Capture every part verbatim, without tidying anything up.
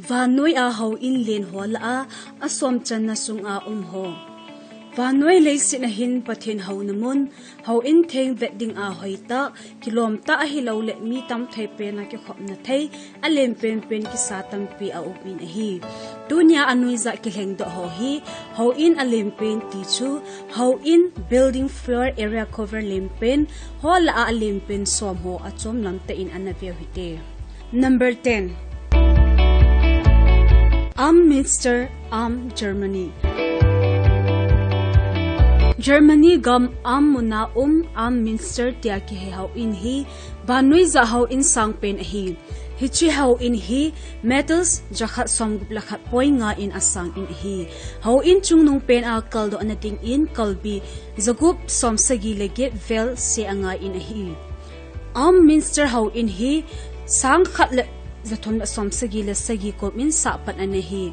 Vannoi a houin len ho lah a, asomchanna sunga um ho. Vannoi leiset a hin Pathen houna mun, houin theng vet dinga hoitah, kilomtah ahilouleh mi tamthei pen a kikhopna thei, alen penpen kisa tampi aum in ahi. Tunia anoija kilhengdoh ho hi, houin alen pen ti chu, houin building floor area cover len pen, ho lah a alen pen som ho achom lam tah in ana veu hite. Number ten. Amminster, Ulm, Germany. Germany gam Ulm muna um Amminster tia kihe houin hi, vannoija houin sangpen ahi. Hiche houin hi meters jakhat somgup le khat point nga in asang in ahi. Houin chungnung pen a kaldohna dingin kalbi jagup somsagi le get vel se angai in ahi. Amminster houin hi sangkhat le jathum le somsagi le sagi kum in sahpan ana hi.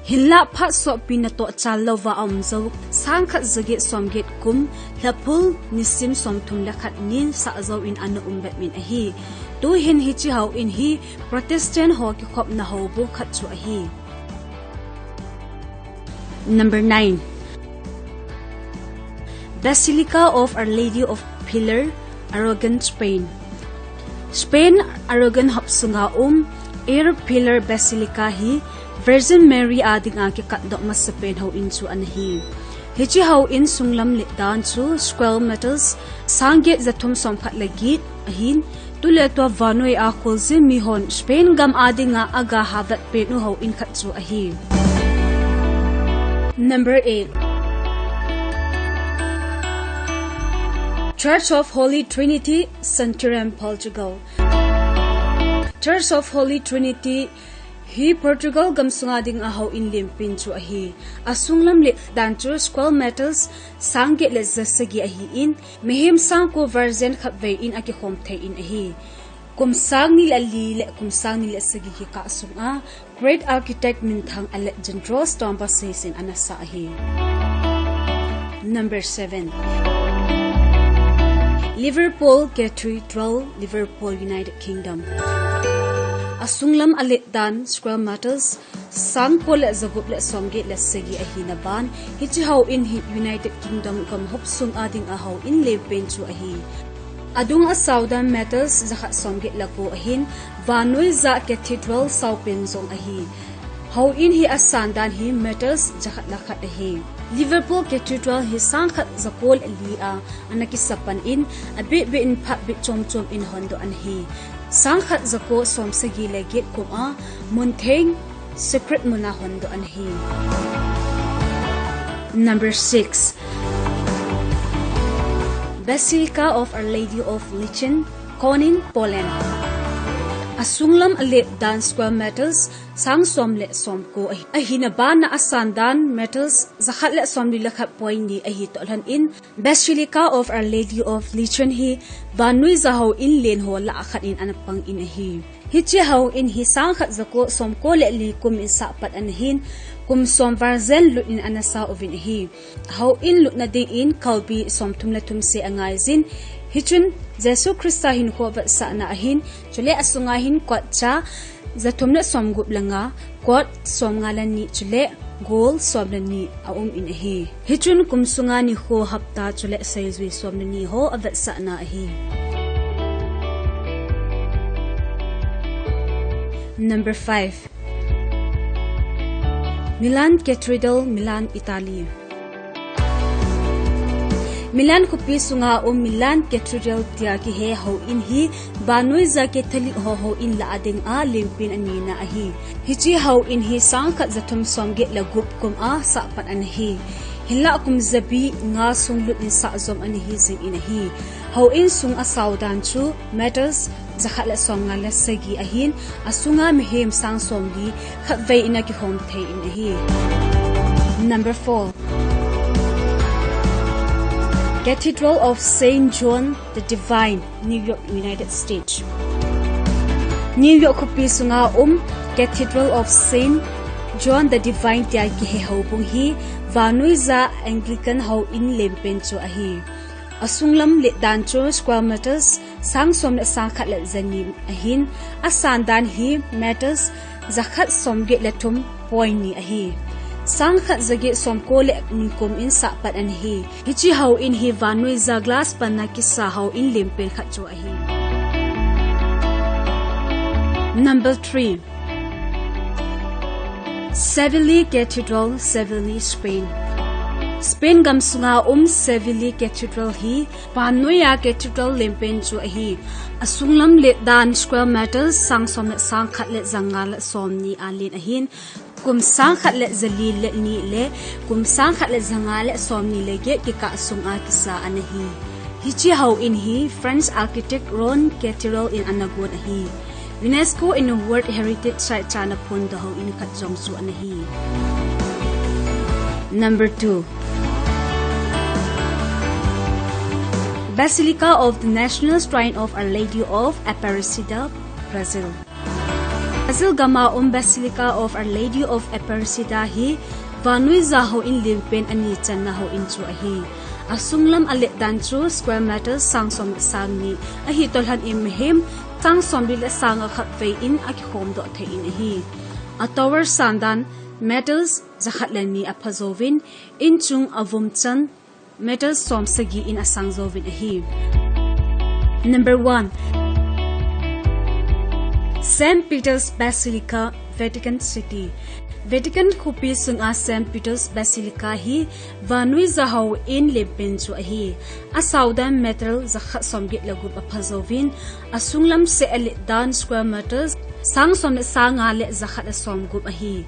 Hinlah phat sopi natoh chal louva aum jou, sangkhat jaget somget kum, lhaphul nisim somthum le khat nin sah jouvin ana um bep in ahi. Tuhin hiche houin hi Protestant ho kikhopna houbung khat chu ahi. Number nine. Basilica of Our Lady of Pilar, Aragon, Spain. Spain, Aragon hop sunga um, Our Pilar Basilica hi Virgin Mary a dinga kikatdoh masapen houin chu ana hi. Hiche houin sunglam le dan chu square meters, sangget jathum somkhat le get ahin, tuletua vannoi a kholjin mihon Spain gam a dinga aga havet pen u houin khat chu ahi. Number eight. Church of Holy Trinity, Santarém, Portugal. Church of Holy Trinity hi Portugal gam sunga dinga houin lenpen chu ahi. Asunglam le dan chu square meters, sangget le jasagi ahin, mihem sangko Virgin khatvei in akikhom thei in ahi. Kum sangni le li le kum sangni le sagi kikah sunga Great Architect minthang Alexandros Thombasis in ana sah ahi. Number seven. Liverpool Cathedral, Liverpool, United Kingdom. Asunglam alet dan square meters, sangko le jagup le somget le sagi ahina ban, hiche houin hi United Kingdom gam hop sunga dinga houin lenpen chu ahi. Adung asao dan meters jakhat somget le ko ahin, vannoija cathedral saopen jong ahi. Houin hi asan dan hi meters jakhat le khat ahi. Liverpool Cathedral hi sangkhat jako le li a ana kisapan in, abeh beh in phat bit chom chom in hondoh ana hi. Sangkhat jako somsagi le get kum a muntheng secret muna hondoh ana hi. Number six. Basilica of Our Lady of Lichyn, Konin, Poland. Asunglam alet dan square meters, sang som le somko ahi. Ahina ban a asan dan meters jakhat le somli le khat point ni ahi toh lhon in, Basilica of Our Lady of Lichyn hi vannoija houin len ho lah a khat in ana pang in ahi. Hiche houin hi sangkhat jako somko le li kum in sahpat ana hin, kum som Virgin lut in ana sa uvin ahi. Houin lutna dingin kalbi somthum le thum se angaijin, hichun Jesu Christa hinkho vetsahna ahin, chule asunga hin kot cha jathum le somgup le nga, kot somnga le ni chule gold som le ni aum in ahi. Hichun kum sunga nikho hapta chule seijui som le ni ho avetsahna ahi. Number five. Milan Cathedral, Milan, Italy. Milan khopi sunga um Milan Cathedral tia kihe houin hi vannoija Catholic ho houin lah a dinga lenpen anina ahi. Hiche houin hi sangkhat jathum somget le gup kum a sahpat ana hi. Hinlah kum jabi nga sung lut in sah jom ana hi jing in ahi. Houin sung asao dan chu meters jakhat le somnga le sagi ahin, asunga mihem sang somli khatvei in akikhom thei in ahi. Number four. Cathedral of Saint John the Divine, New York, United States. New York khopi sunga um Cathedral of Saint John the Divine tia kihe houbung hi vannoija Anglican houin lenpen chu ahi. Asunglam le dan chu square meters sang som le sang khat le jani ahin, asan dan hi meters jakhat somget le thum point ni ahi. Sang khat jaget somko le ni kum in sahpat ana hi. Hiche houin hi vannoi ja glass panna kisa houin lenpen khat chu ahi. Number three. Seville Cathedral, Seville, Spain. Spain gamsunga um Seville Cathedral hi vannoiya cathedral lenpen chu ahi. Asunglam le dan square meters sang som le sang khat le janga le somni alen ahin, kum sang khat le jali le ni le kum sang khat le janga le somni le get kikah sunga kisa ana hi. Hiche houin hi French architect Rouen Cathedral in ana gon ahi. UNESCO in World Heritage Site cha ana phondoh houin khat jong chu ana hi. Number two. Basilica of the National Shrine of Our Lady of Aparecida, Brazil. Brazil gama um Basilica of Our Lady of Aparecida hi vannoi ja houin lenpen ani channa houin chu ahi. Asunglam a le dan chu square meters sang som le sang ni ahi, toh lhon in mihem sang somli le sang nga khatvei in akikhomdoh thei in ahi. A tower san dan meters jakhat le ni apha jouvin, inchung avum chan meters som sagi in asang jouvin ahi. Number one. Saint Peter's Basilica, Vatican City. Vatican khopi sunga Saint Peter's Basilica hi vannoi ja houin lenpen chu ahi. Asao dan meter jakhat somget le gup apha jouvin, asunglam seh a le dan square meters sang som le sang nga le jakhat le somgup ahi.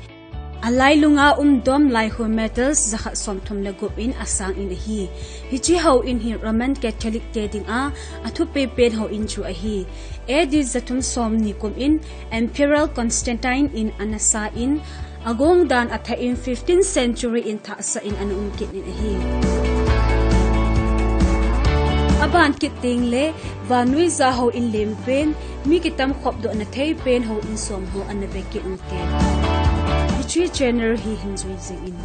Alailunga um dom lai ho meters jakhat somthum le gup in asang in ahi. Hiche houin hi Roman Catholic te dinga athupei pen houin chu ahi. A D jathum somni kum in Emperor Constantine in ana sa in, agong dan athah in fifteenth century in thahsah in ana um kit in ahi. Aban kit teng le vannoi ja houin lenpen, mi kitam khopdohna thei pen houin som ho ana ve kit inte. Hiche channel hi hin jui jing in.